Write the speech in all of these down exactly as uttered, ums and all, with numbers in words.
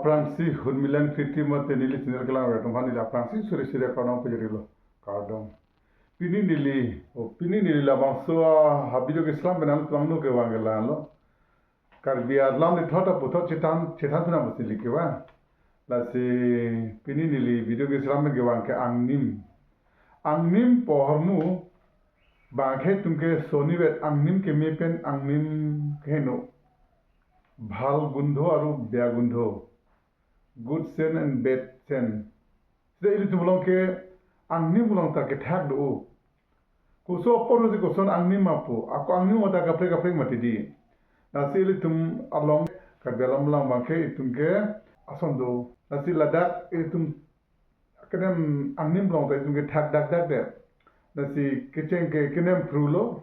Aphrangsi hunmilan kriti mate neli channel kelang rat aphan neli aphrangsi suri suri kardom pajirilo. Kardom. Pini neli, oh, pini neli labangso a, ha video keselam pen nangtumphan kevang ke la-anlo. Karbi alam le thot aputhot chethan, chethan thunang pusi neli kevang. Lasi pini neli video keselam pen kevang ke angnim. Angnim pu ahormu bang ke itum ke sonivet angnim keme pen angnim keheno. Bhal gundho aru beya gundho. Good scent and bad scent. Seta ilitum along ke angnim along ta kethak do. Koso apor si koson angnim apu. Ako angnim ta kaprek kaprek mati di. Lasi ilitum along Karbi alam lang bang ke itum ke ason do. Lasi ladak itum kenem angnim along ta itum kethak dak dak de. Lasi kecheng ke kenem phru lo,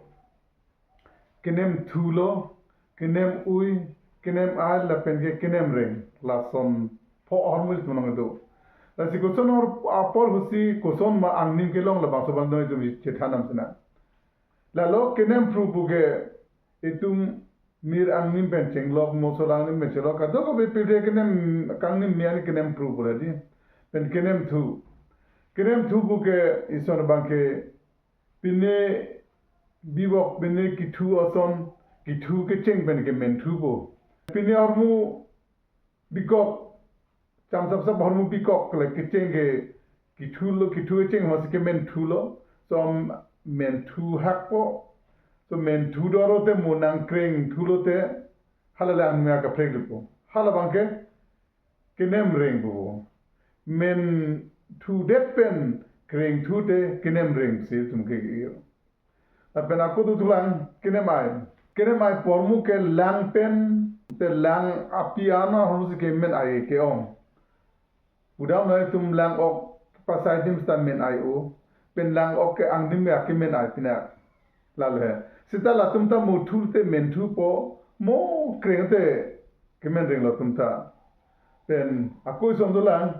kenem thu lo, kenem ui, kenem ai lapen ke kenem reng. Lason pho ahormu ilitum along do. Lasi koson ahor apor husi koson ma angnim kelong labangso abang do itum chethan nam sina. Lalo kenem phru pu ke itum mir angnim pen chenglok, mosol angnim pen chenglok, kadokave pirthe kenem kangnim me ani kenem phru pu la di. Pen kenem thu. Kenem thu pu ke ison abang ke pine bivok pine kithu ason, kithu kecheng pen ke menthu pu. Pine ahormu bikok, cham sap sap ahormu bikok le kecheng ke kithu lo, kithu kecheng ahormu si kementhu lo. So menthu hakpo. So menthu do aro te mo nang kreng thu lo te hala le angnim akaprek dopo. Hala bang ke kenem reng pu. Menthu det pen kreng thu te kenem reng si itum ke iyo. Lapen ako dothulang kenem ai. Kenem ai pu ahormu ke lang pen te lang api ana ahormu si kemen ai ke-ong. Pudam lo itum lang ok pasai adim seta men ai-o. Pen lang ok ke angnim ke kemen ai pina. Lalo he. Seta latum ta mo thu te menthu po, mo kreng te kemen reng lo atum ta. Pen ako ison dolang,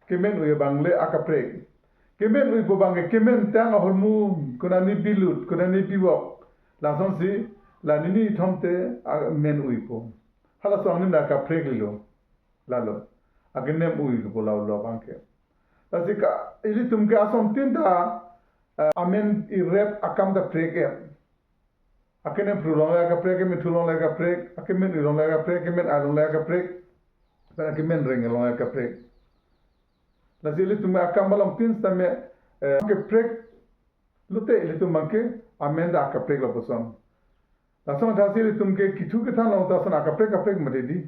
kemen ui abang le akaprek. Kemen ui pu abang ke kemen tang ahormu, konani bilut, konani bivok. Lasonsi la nini ithom te a, men ui pu. Halaso angnim ta akaprek lilo. Lalo. Akenem ui pu lalo abang ke. Lasi ka ilitum ke asontin ta, eh, amen irep akam ta prek et. Akenem phru along le akaprek, akemen thu along le akaprek, akemen ui along le akaprek, akemen ai along le akaprek, pen akemen reng along le akaprek. Lasi ilitum akam along tin sitame, eh, kaprek lote ilitum bang ke amen ta akaprek lapuson. Lason athasi ilitum ke kithu kethan along ta ason akaprek kaprek mati di.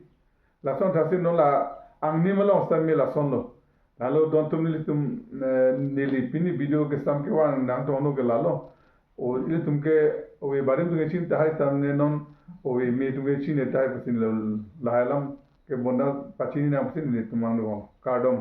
Lason athasi non la angnim along sitame lason lo. Lalo don atum nelitum, eh, neli pini video keselam kevang nangtongno ke lalo. O ilitum ke ove barim atum ke chinine tahai sitame non ove me atum ke chinine tahai pusi neli lahai alam ke bonta pachini nang pusi nelitum angno. Kardom.